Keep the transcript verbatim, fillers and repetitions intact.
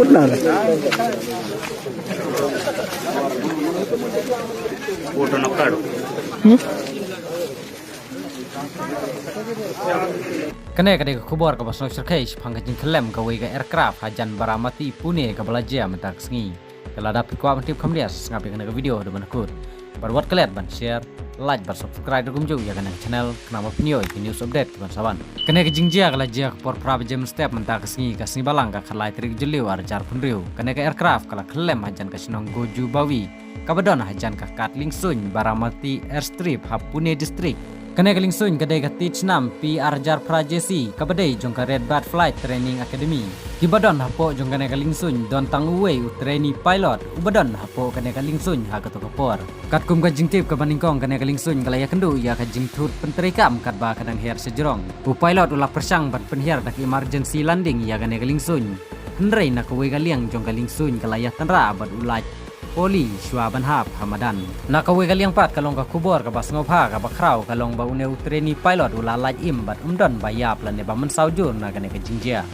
Kane ka dei ka khubor kaba sngewsarkhei shaphang ka jingkhyllem kawei ka aircraft hajan Baramati Pune kaba la jia mynta ka sngi. Te lada phi kwah ban tip kham bha, sngap ïa kane ka video haduh ban kut. Bad wat klet ban share, like bad subscribe ruh kumjuh ïa kane ka channel, khnang ba phin ïoh ïa ki news update kiban sa wan. Kane ka jingjia ka la jia ka por phra baje mynstep mynta ka sngi, ka sngi Balang ka khatlai tarik Jylliew arhajar arphew hynriew. Kane ka aircraft ka la khyllem hajan ka shnong Gojubawi, kaba don hajan ka kad liengsuiñ Baramati Airstrip ha Pune District. Kane ka liengsuiñ ka dei ka tied snam P R hajar phra J C, kaba dei jong ka Red Bat Flight Training Academy. Kiba don hapoh jong kane ka liengsuiñ don tang uwei u trainee pilot uba don hapoh kane ka liengsuiñ ha kato ka por. Katkum ka jingtip kaba nyngkong, kane ka liengsuiñ ka la ïakynduh ïa ka jingthut pyntreikam katba ka dang hiar sha jrong. U pilot u la pyrshang ban pynhiar da ka emergency landing ïa kane ka liengsuiñ, hynrei na kawei ka liang jong ka liengsuiñ ka la ïatynrah bad u lait poli shuwa ban hap ha madan. Na kawei ka liang pat ka long ka khubor kaba sngewbha kaba khraw ka long ba une u trainee pilot u la lait im bad um don ba ïap lane ba mynsaw jur na kane ka jingjia.